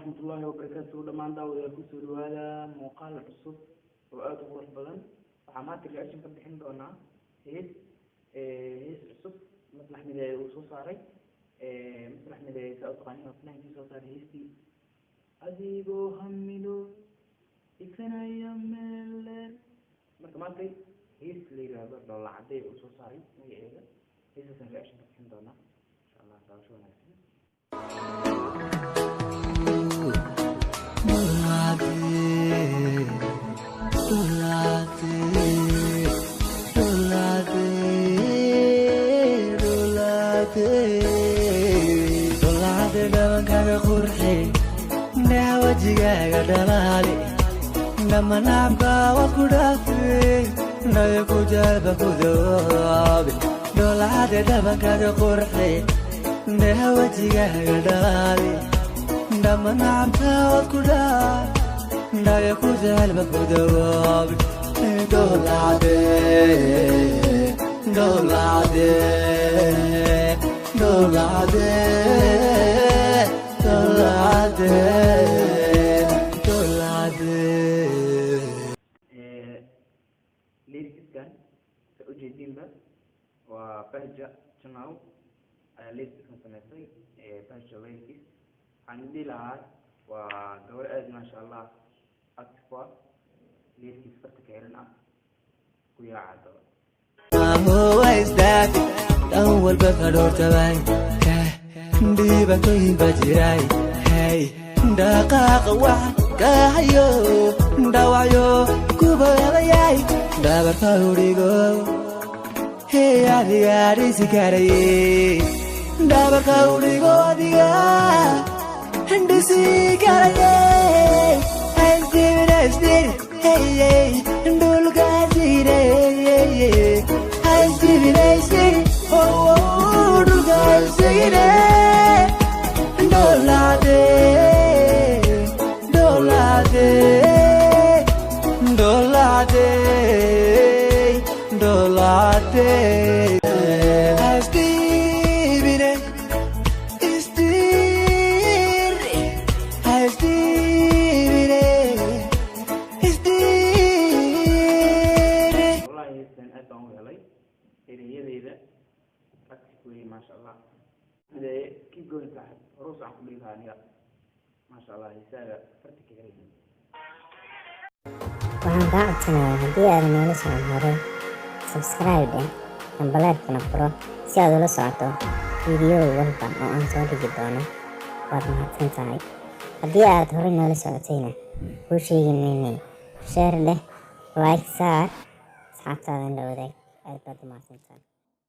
Waraxmatullaahi wabarakaatuhu. Dhammaan daawadayaal, kusoo dhawaada muuqaal cusub oo aada u qurux badan. Waxaa maanta reaction ka bixin doonaa hees cusub Maslax Mideeye uu soo saaray. Maslax Mideeye, saa u taqaanin, waa fanaankii soo saaray heestii "Adigoo Hamilo Igsanaya Meel Dheer". Marka maanta hees la yiraahdo "Dhoolla Cadey" uu soo saaray magaceeda, heestaasaan reaction ka bixin doonaa, insha Allah. Daawasho wanaagsan. Dhoolaadee, dhoolaadee, dhoolaadee, dhoolaadee, dhoolaadee, dhabankaaga qurxi, dheha wajigaaga dhalaali, dhamanaabka waad ku dhaafi, dhayo ku jalba ku dawoobi. Dhoolaadee, dhabankaaga qurxi, dheha wajigaaga dhalaali, dhamanaabka waad ku dhaafi, dhayo ku jalba ku dawoobi. Dhoolaadee, dhoolaadee, dhoolaadee, dhoolaadee, dhoolaadee. Lyricskan sa ujeediinba waa Bahja Channel ayaa lyricskan sameysay. Bahja Lyrics waxaan dhihi lahaa waa gabar aad, maasha Allah, active ah, lyrics farta ka xiran ah, ku yaaca daba. Isdaafi dhan walba ka dhoortabay, dhibaatooyin baa jiray. Hey, dhaqaaqa wax kahayo, dhaawacyo kubalayay, dhabarka udhigo. Hey, adiga dhisi karaye, dhabarka udhigo, adiga dhisi karaye. Haisdibin, hey, dhulka jire. Haisdibin, oh, dhulka jire. Dhoolaade, dhoolaade, dhoolaade, dhoolaade. Haisdibine, isdiri, haisdibine, isdiri. Wallahi heestan aad baan u helay, ereyadeyda active wey, maasha Allah. Midee, keep going, saaxib, horuus aan ku dhihi lahaa aniga, maasha Allah, heesaaga farta ka xiran. Waxaan kaa codsanayaa, haddii aadan noola socon horay, subscribe dheh, gambaleelkana furo si aad ula socoto fiidiyo walba oo aan soo dhigi doono. Waad mahadsan tahay. Haddii aad horay noola socotayna, kuu sheegi maynay, share dheh, like saar, asxaabtaadan la wadaag. Aad baad u mahadsan tahay.